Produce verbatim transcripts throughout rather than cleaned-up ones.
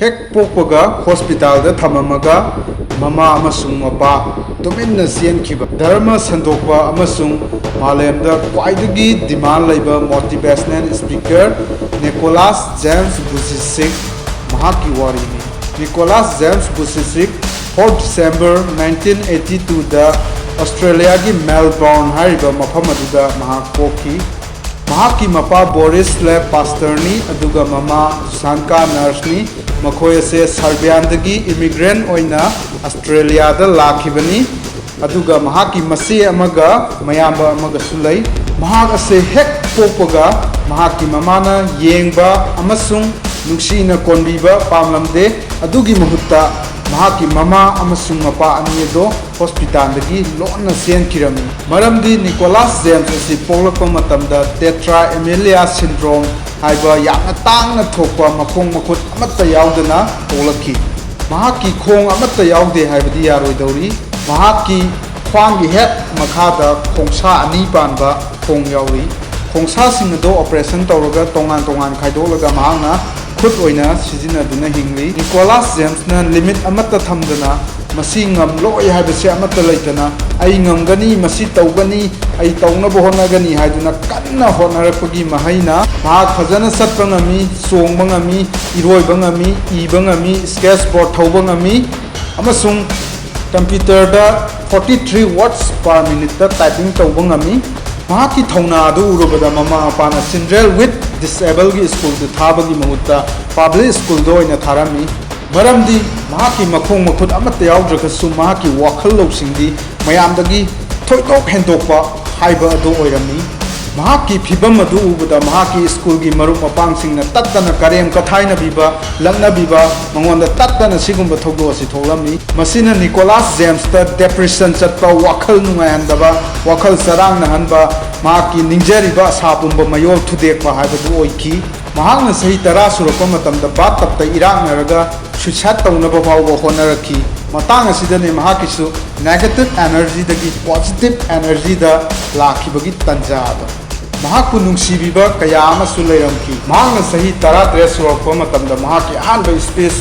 ꯍꯦꯛ ꯄꯣꯛꯄꯒ ꯍꯣꯁꯄꯤꯇꯥꯜꯗ ꯊꯝꯃꯝꯃꯒ ꯃꯃꯥ ꯑꯃꯁꯨꯡ ꯃꯄꯥ ꯇꯨꯃꯤꯟꯅ ꯆꯦꯟꯈꯤꯕ, ꯙꯔꯃ ꯁꯟꯗꯣꯛꯄ ꯑꯃꯁꯨꯡ ꯃꯥꯂꯦꯝꯗ ꯈ꯭ꯋꯥꯏꯗꯒꯤ ꯗꯤꯃꯥꯟ ꯂꯩꯕ motivational speaker Nicholas James Vujicic ꯃꯍꯥꯛꯀꯤ ꯋꯥꯔꯤꯅꯤ꯫ Nicholas James Vujicic fourth December nineteen eighty twoꯗ ꯑꯣꯁꯇ꯭ꯔꯦꯂꯤꯌꯥꯒꯤ ꯃꯦꯜꯕꯣꯔꯟ ꯍꯥꯏꯔꯤꯕ ꯃꯐꯝ ꯑꯗꯨꯗ ꯃꯍꯥꯛ ꯄꯣꯛꯈꯤ꯫ ꯃꯍꯥꯛꯀꯤ ꯃꯄꯥ ꯕꯣꯔꯤꯁ ꯂꯦꯕ ꯄꯥꯁꯇꯔꯅꯤ, ꯑꯗꯨꯒ ꯃꯃꯥ ꯁꯨꯁꯥꯟꯀꯥ ꯅꯔꯁꯅꯤ꯫ ꯃꯈꯣꯏ ꯑꯁꯦ ꯁꯔꯕꯤꯌꯥꯟꯗꯒꯤ ꯏꯃꯤꯒ꯭ꯔꯦꯟ ꯑꯣꯏꯅ ꯑꯁꯇ꯭ꯔꯦꯂꯤꯌꯥꯗ ꯂꯥꯛꯈꯤꯕꯅꯤ, ꯑꯗꯨꯒ ꯃꯍꯥꯛꯀꯤ ꯃꯆꯦ ꯑꯃꯒ ꯃꯌꯥꯝꯕ ꯑꯃꯒꯁꯨ ꯂꯩ꯫ ꯃꯍꯥꯛ ꯑꯁꯦ ꯍꯦꯛ ꯄꯣꯛꯄꯒ ꯃꯍꯥꯛꯀꯤ ꯃꯃꯥꯅ ꯌꯦꯡꯕ ꯑꯃꯁꯨꯡ ꯅꯨꯡꯁꯤꯅ ꯀꯣꯟꯕꯤꯕ ꯄꯥꯝꯂꯝꯗꯦ꯫ ꯑꯗꯨꯒꯤ ꯃꯍꯨꯠꯇ ꯃꯍꯥꯛꯀꯤ ꯃꯃꯥ ꯑꯃꯁꯨꯡ ꯃꯄꯥ ꯑꯅꯤ ꯑꯗꯣ ꯍꯣꯁꯄꯤꯇꯥꯜꯗꯒꯤ ꯂꯣꯟꯅ ꯆꯦꯟꯈꯤꯔꯝꯃꯤ꯫ ꯃꯔꯝꯗꯤ ꯅꯤꯀꯣꯂꯥꯁ ꯖꯦꯝꯁ ꯑꯁꯤ ꯄꯣꯛꯂꯛꯄ ꯃꯇꯝꯗ ꯇꯦꯇ꯭ꯔꯥ ꯑꯦꯃꯦꯂꯤꯌꯥ ꯁꯤꯟꯗ꯭ꯔꯣꯝ ꯍꯥꯏꯕ ꯌꯥꯝꯅ ꯇꯥꯡꯅ ꯊꯣꯛꯄ ꯃꯈꯣꯡ ꯃꯈꯨꯠ ꯑꯃꯠꯇ ꯌꯥꯎꯗꯅ ꯄꯣꯛꯂꯛꯈꯤ꯫ ꯃꯍꯥꯛꯀꯤ ꯈꯣꯡ ꯑꯃꯠꯇ ꯌꯥꯎꯗꯦ ꯍꯥꯏꯕꯗꯤ ꯌꯥꯔꯣꯏꯗꯧꯔꯤ꯫ ꯃꯍꯥꯛꯀꯤ ꯈ꯭ꯋꯥꯡꯒꯤ ꯍꯦꯛ ꯃꯈꯥꯗ ꯈꯣꯡꯁꯥ ꯑꯅꯤ ꯄꯥꯟꯕ ꯈꯣꯡ ꯌꯥꯎꯔꯤ꯫ ꯈꯣꯡꯁꯥꯁꯤꯡ ꯑꯗꯨ ꯑꯣꯄꯔꯦꯁꯟ ꯇꯧꯔꯒ ꯇꯣꯉꯥꯟ ꯇꯣꯉꯥꯟ ꯈꯥꯏꯗꯣꯛꯂꯒ ꯃꯍꯥꯛꯅ ꯈꯨꯠ ꯑꯣꯏꯅ ꯁꯤꯖꯤꯟꯅꯗꯨꯅ ꯍꯤꯡꯂꯤ꯫ ꯅꯤꯀꯣꯂꯥꯁ ꯖꯦꯝꯁꯅ ꯂꯤꯃꯤꯠ ꯑꯃꯠꯇ ꯊꯝꯗꯅ, ꯃꯁꯤ ꯉꯝꯂꯣꯏ ꯍꯥꯏꯕꯁꯦ ꯑꯃꯠꯇ ꯂꯩꯇꯅ, "ꯑꯩ ꯉꯝꯒꯅꯤ, ꯃꯁꯤ ꯇꯧꯒꯅꯤ, ꯑꯩ ꯇꯧꯅꯕ ꯍꯣꯠꯅꯒꯅꯤ" ꯍꯥꯏꯗꯨꯅ ꯀꯟꯅ ꯍꯣꯠꯅꯔꯛꯄꯒꯤ ꯃꯍꯩꯅ ꯃꯍꯥꯛ ꯐꯖꯅ ꯆꯠꯄ ꯉꯝꯃꯤ, ꯆꯣꯡꯕ ꯉꯝꯃꯤ, ꯏꯔꯣꯏꯕ ꯉꯝꯃꯤ, ꯏꯕ ꯉꯝꯃꯤ, ꯁ꯭ꯀꯦꯠꯁ ꯕꯣꯔꯗ ꯊꯧꯕ ꯉꯝꯃꯤ, ꯑꯃꯁꯨꯡ ꯀꯝꯄ꯭ꯌꯨꯇꯔꯗ forty three words per minuteꯇ ꯇꯥꯏꯄꯤꯡ ꯇꯧꯕ ꯉꯝꯃꯤ꯫ ꯃꯍꯥꯛꯀꯤ ꯊꯧꯅꯥ ꯑꯗꯨ ꯎꯔꯨꯕꯗ ꯃꯃꯥ ꯃꯄꯥꯅ Children with Disableꯒꯤ ꯁ꯭ꯀꯨꯜꯗ ꯊꯥꯕꯒꯤ ꯃꯍꯨꯠꯇ ꯄꯕ꯭ꯂꯤꯛ ꯁ꯭ꯀꯨꯜꯗ ꯑꯣꯏꯅ ꯊꯥꯔꯝꯃꯤ꯫ ꯃꯔꯝꯗꯤ ꯃꯍꯥꯛꯀꯤ ꯃꯈꯣꯡ ꯃꯈꯨꯠ ꯑꯃꯠꯇ ꯌꯥꯎꯗ꯭ꯔꯒꯁꯨ ꯃꯍꯥꯛꯀꯤ ꯋꯥꯈꯜ ꯂꯧꯁꯤꯡꯗꯤ ꯃꯌꯥꯝꯗꯒꯤ ꯊꯣꯏꯗꯣꯛ ꯍꯦꯟꯗꯣꯛꯄ ꯍꯥꯏꯕ ꯑꯗꯨ ꯑꯣꯏꯔꯝꯃꯤ꯫ ꯃꯍꯥꯛꯀꯤ ꯐꯤꯚꯝ ꯑꯗꯨ ꯎꯕꯗ ꯃꯍꯥꯛꯀꯤ ꯁ꯭ꯀꯨꯜꯒꯤ ꯃꯔꯨꯞ ꯃꯄꯥꯡꯁꯤꯡꯅ ꯇꯠꯇꯅ ꯀꯔꯦꯝ ꯀꯊꯥꯏꯅꯕꯤꯕ, ꯂꯛꯅꯕꯤꯕ, ꯃꯉꯣꯟꯗ ꯇꯠꯇꯅ ꯁꯤꯒꯨꯝꯕ ꯊꯧꯗꯣꯛ ꯑꯁꯤ ꯊꯣꯛꯂꯝꯃꯤ꯫ ꯃꯁꯤꯅ ꯅꯤꯀꯣꯂꯥꯁ ꯖꯦꯝꯁꯇ ꯗꯦꯄ꯭ꯔꯦꯁꯟ ꯆꯠꯄ, ꯋꯥꯈꯜ ꯅꯨꯡꯉꯥꯏꯍꯟꯗꯕ, ꯋꯥꯈꯜ ꯆꯔꯥꯡꯅꯍꯟꯕ, ꯃꯍꯥꯛꯀꯤ ꯅꯤꯡꯖꯔꯤꯕ ꯑꯁꯥ ꯄꯨꯝꯕ ꯃꯌꯣꯜ ꯊꯨꯗꯦꯛꯄ ꯍꯥꯏꯕꯗꯨ ꯑꯣꯏꯈꯤ꯫ ꯃꯍꯥꯛꯅ ꯆꯍꯤ ꯇꯔꯥ ꯁꯨꯔꯛꯄ ꯃꯇꯝꯗ ꯕꯥꯠꯇꯞꯇ ꯏꯔꯥꯛꯅꯔꯒ ꯁꯨꯏꯁꯥꯏꯗ ꯇꯧꯅꯕ ꯐꯥꯎꯕ ꯍꯣꯠꯅꯔꯛꯈꯤ꯫ ꯃꯇꯥꯡ ꯑꯁꯤꯗꯅꯤ ꯃꯍꯥꯛꯀꯤꯁꯨ ꯅꯦꯒꯦꯇꯤꯚ ꯑꯦꯅꯔꯖꯤꯗꯒꯤ ꯄꯣꯖꯤꯇꯤꯚ ꯑꯦꯅꯔꯖꯤꯗ ꯂꯥꯛꯈꯤꯕꯒꯤ ꯇꯟꯖꯥ ꯑꯗꯣ꯫ ꯃꯍꯥꯛꯄꯨ ꯅꯨꯡꯁꯤꯕꯤꯕ ꯀꯌꯥ ꯑꯃꯁꯨ ꯂꯩꯔꯝꯈꯤ꯫ ꯃꯍꯥꯛꯅ ꯆꯍꯤ ꯇꯔꯥꯇꯔꯦꯠ ꯁꯨꯔꯛꯄ ꯃꯇꯝꯗ ꯃꯍꯥꯛꯀꯤ ꯑꯍꯥꯟꯕ ꯁ꯭ꯄꯤꯆ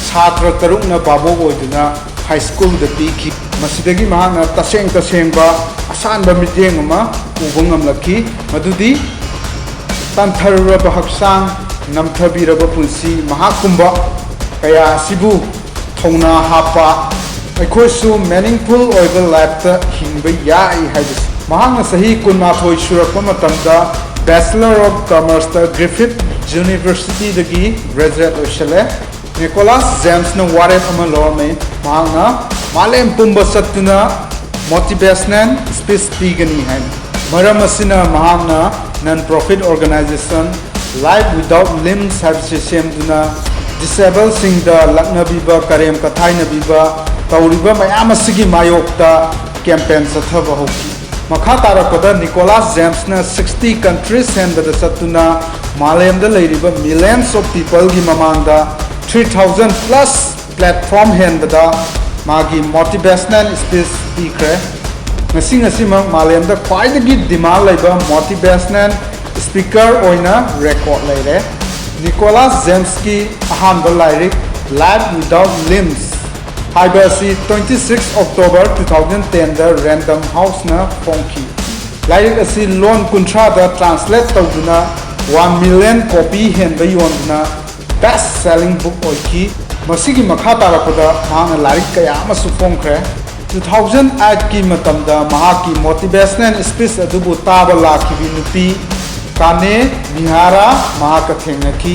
ꯁꯥꯇ꯭ꯔ ꯇꯔꯨꯛꯅ ꯚꯥꯕꯣꯛ ꯑꯣꯏꯗꯨꯅ ꯍꯥꯏ ꯁ꯭ꯀꯨꯜꯗ ꯄꯤꯈꯤ꯫ ꯃꯁꯤꯗꯒꯤ ꯃꯍꯥꯛꯅ ꯇꯁꯦꯡ ꯇꯁꯦꯡꯕ ꯑꯁꯥꯟꯕ ꯃꯤꯠꯌꯦꯡ ꯑꯃ ꯎꯕ ꯉꯝꯂꯛꯈꯤ, ꯃꯗꯨꯗꯤ ꯇꯟꯊꯔꯨꯔꯕ ꯍꯛꯆꯥꯡ, ꯅꯝꯊꯕꯤꯔꯕ ꯄꯨꯟꯁꯤ, ꯃꯍꯥꯛꯀꯨꯝꯕ ꯀꯌꯥ ꯑꯁꯤꯕꯨ ꯊꯧꯅꯥ ꯍꯥꯞꯄ, ꯑꯩꯈꯣꯏꯁꯨ ꯃꯤꯅꯤꯡꯐꯨꯜ ꯑꯣꯏꯕ ꯂꯥꯏꯐꯇ ꯍꯤꯡꯕ ꯌꯥꯏ ꯍꯥꯏꯕꯁꯤ꯫ ꯃꯍꯥꯛꯅ ꯆꯍꯤ ꯀꯨꯟꯃꯥꯊꯣꯏ ꯁꯨꯔꯛꯄ ꯃꯇꯝꯗ Bachelor of Commerceꯇ Griffith Universityꯗꯒꯤ ꯒ꯭ꯔꯦꯖꯨꯑꯦꯠ ꯑꯣꯏꯁꯜꯂꯦ꯫ ꯅꯤꯀꯣꯂꯥꯁ ꯖꯦꯝꯁꯅ ꯋꯥꯔꯦꯞ ꯑꯃ ꯂꯧꯔꯝꯃꯤ꯫ ꯃꯍꯥꯛꯅ ꯃꯥꯂꯦꯝ ꯄꯨꯝꯕ ꯆꯠꯇꯨꯅ ꯃꯣꯇꯤꯚꯦꯁꯅꯦꯜ ꯁ꯭ꯄꯤꯆ ꯄꯤꯒꯅꯤ ꯍꯥꯏꯅ꯫ ꯃꯔꯝ ꯑꯁꯤꯅ ꯃꯍꯥꯛꯅ non profit organization Life Without Limbs ꯍꯥꯏꯕꯁꯤ ꯁꯦꯝꯗꯨꯅ ꯗꯤꯁꯦꯕꯜꯁꯤꯡꯗ ꯂꯛꯅꯕꯤꯕ, ꯀꯔꯦꯝ ꯀꯊꯥꯏꯅꯕꯤꯕ ꯇꯧꯔꯤꯕ ꯃꯌꯥꯝ ꯑꯁꯤꯒꯤ ꯃꯥꯌꯣꯛꯇ ꯀꯦꯝꯄꯦꯟ ꯆꯠꯊꯕ ꯍꯧꯈꯤ꯫ ꯃꯈꯥ ꯇꯥꯔꯛꯄꯗ ꯅꯤꯀꯣꯂꯥꯁ ꯖꯦꯝꯁꯅ sixty countries ꯍꯦꯟꯕꯗ ꯆꯠꯇꯨꯅ ꯃꯥꯂꯦꯝꯗ ꯂꯩꯔꯤꯕ millions of peopleꯒꯤ ꯃꯃꯥꯡꯗ three thousand plus platform ꯍꯦꯟꯕꯗ ꯃꯥꯒꯤ ꯃꯣꯇꯤꯚꯦꯁꯅꯦꯜ ꯁ꯭ꯄꯤꯆ ꯄꯤꯈ꯭ꯔꯦ꯫ ꯉꯁꯤ ꯉꯁꯤꯃꯛ ꯃꯥꯂꯦꯝꯗ ꯈ꯭ꯋꯥꯏꯗꯒꯤ ꯗꯤꯃꯥꯟ ꯂꯩꯕ ꯃꯣꯇꯤꯚꯦꯁꯅꯦꯜ ꯁ꯭ꯄꯤꯀꯔ ꯑꯣꯏꯅ ꯔꯦꯀꯣꯔꯗ ꯂꯩꯔꯦ꯫ ꯅꯤꯀꯣꯂꯥꯁ ꯖꯦꯝꯁꯀꯤ ꯑꯍꯥꯟꯕ ꯂꯥꯏꯔꯤꯛ Life Without Limbs ꯍꯥꯏꯕ ꯑꯁꯤ twenty six October two thousand tenꯗ Random Houseꯅ ꯐꯣꯡꯈꯤ꯫ ꯂꯥꯏꯔꯤꯛ ꯑꯁꯤ ꯂꯣꯟ ꯀꯨꯟꯊ꯭ꯔꯥꯗ ꯇ꯭ꯔꯥꯟꯁꯂꯦꯠ ꯇꯧꯗꯨꯅ one million copy ꯍꯦꯟꯕ ꯌꯣꯟꯗꯨꯅ best selling book ꯑꯣꯏꯈꯤ꯫ ꯃꯁꯤꯒꯤ ꯃꯈꯥ ꯇꯥꯔꯛꯄꯗ ꯃꯍꯥꯛꯅ ꯂꯥꯏꯔꯤꯛ ꯀꯌꯥ ꯑꯃꯁꯨ ꯐꯣꯡꯈ꯭ꯔꯦ꯫ Two thousand eightꯀꯤ ꯃꯇꯝꯗ ꯃꯍꯥꯛꯀꯤ ꯃꯣꯇꯤꯚꯦꯁꯅꯦꯜ ꯁ꯭ꯄꯤꯆ ꯑꯗꯨꯕꯨ ꯇꯥꯕ ꯂꯥꯛꯈꯤꯕꯤ ꯅꯨꯄꯤ ꯀꯥꯅꯦ ꯃꯤꯍꯥꯔꯥ ꯃꯍꯥꯛꯀ ꯊꯦꯡꯅꯈꯤ꯫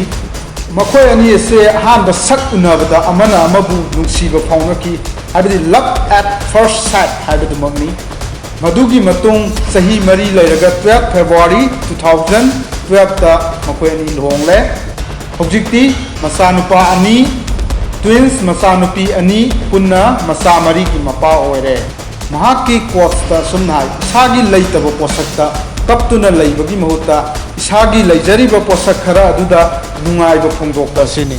ꯃꯈꯣꯏ ꯑꯅꯤ ꯑꯁꯦ ꯑꯍꯥꯟꯕ ꯁꯛ ꯎꯅꯕꯗ ꯑꯃꯅ ꯑꯃꯕꯨ ꯅꯨꯡꯁꯤꯕ ꯐꯥꯎꯅꯈꯤ, ꯍꯥꯏꯕꯗꯤ love at first sight ꯍꯥꯏꯕꯗꯨꯃꯛꯅꯤ꯫ ꯃꯗꯨꯒꯤ ꯃꯇꯨꯡ ꯆꯍꯤ ꯃꯔꯤ ꯂꯩꯔꯒ twelve February two thousand twelveꯇ ꯃꯈꯣꯏ ꯑꯅꯤ ꯂꯨꯍꯣꯡꯂꯦ꯫ ꯍꯧꯖꯤꯛꯇꯤ ꯃꯆꯥꯅꯨꯄꯥ ꯑꯅꯤ, twins ꯃꯆꯥꯅꯨꯄꯤ ꯑꯅꯤ, ꯄꯨꯟꯅ ꯃꯆꯥ ꯃꯔꯤꯒꯤ ꯃꯄꯥ ꯑꯣꯏꯔꯦ꯫ ꯃꯍꯥꯛꯀꯤ ꯀꯣꯠꯁꯇ ꯑꯁꯨꯝꯅ ꯍꯥꯏ, "ꯏꯁꯥꯒꯤ ꯂꯩꯇꯕ ꯄꯣꯠꯁꯛꯇ ꯀꯞꯇꯨꯅ ꯂꯩꯕꯒꯤ ꯃꯍꯨꯠꯇ ꯏꯁꯥꯒꯤ ꯂꯩꯖꯔꯤꯕ ꯄꯣꯠꯁꯛ ꯈꯔ ꯑꯗꯨꯗ ꯅꯨꯡꯉꯥꯏꯕ ꯐꯣꯡꯗꯣꯛꯄ ꯑꯁꯤꯅꯤ"꯫